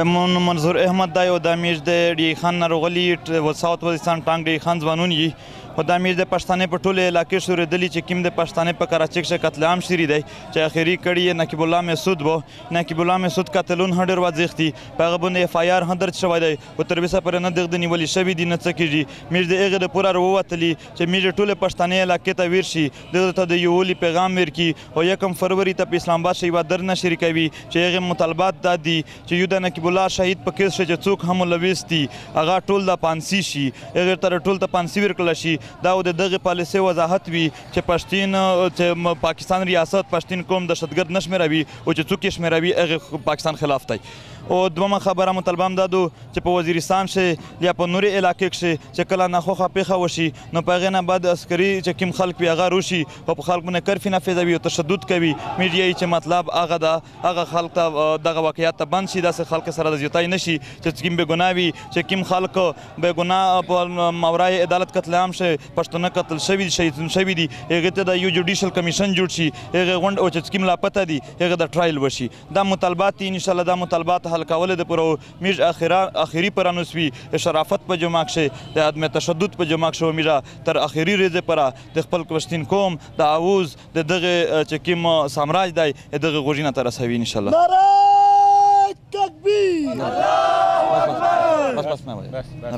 مون منظور احمد دی او دا میږ د ډي خان ناروغلي ساوت وزیرستان ټانک ډي خان ځوانون یي خو دا میږ د پښتانه په ټوله علاقې شورېدلي چې کیم د پښتانه په کراچۍ کښې قتل عام شری دی چې اخري کړي یې نقیب الله محسود وو. نقیب الله محسود قتلون هم ډېر واضح دي، په هغه باندې اف آی آر هم درج شوی دی خو تر اوسه پورې نه دغه نیولي شوي دي نه څه کېږي. میږ د هغې د پوره راووتلي چې میږ ټولې پښتانې علاقې ته ویر شي، دغه ته د یوولي پیغام ورکړي او یکم فروري ته په اسلام آباد کښې یوه درنه شریکوي چې هغې مطالبات دا دي چې یو د نقیب الله شهید په کیس کښې چې څوک هم ملوث دي هغه ټول د پانسی شي، هغې ته ټول ته پانسی ورکړل شي. دا د دغې پالیسۍ وضاحت وي چې پښتین چې پاکستان ریاست پښتین قوم دهشتګرد نه شمېروي او چې څوک یې شمېروي هغې پاکستان خلاف دی. او دومه خبره مطالبه هم دا ده چې په وزیرستان کښې یا په نورې علاقې کښې چې کله ناخوښه پېښه وشي نو په هغې نه بعد عسکري چې کوم خلک وي هغه روشي او په خلک باندې کرفي نافذوي او تشدد کوي. میډیا یې چې مطلب هغه ده هغه خلک ته دغه واقعیت ته بند شي، داسې خلک سره د زیاتای نه شي چې کوم بې ګناه وي، چې کوم خلک بې ګناه په ماورای عدالت قتل عام شي، پښتانه قتل شوي دي، شهیدان شوي دي، هغې ته د یو جوډیشل کمیشن جوړ شي، هغې غونډ او چې کوم لاپته دي هغې د ټرایل وشي. دا مطالبات دي، انشاءالله دا مطالبات حل کول د پوره میږ اخري پرانوس وي شرافت په جمع کښې د عدم تشدد په جمع کښې میږه تر اخري ورځې پره د خپل پښتین قوم د آووز د دغه چې کوم سامراج دی دغه غوږینه ته رسوي انشاءالله. نعره تکبیر. الله اکبر. بس بس.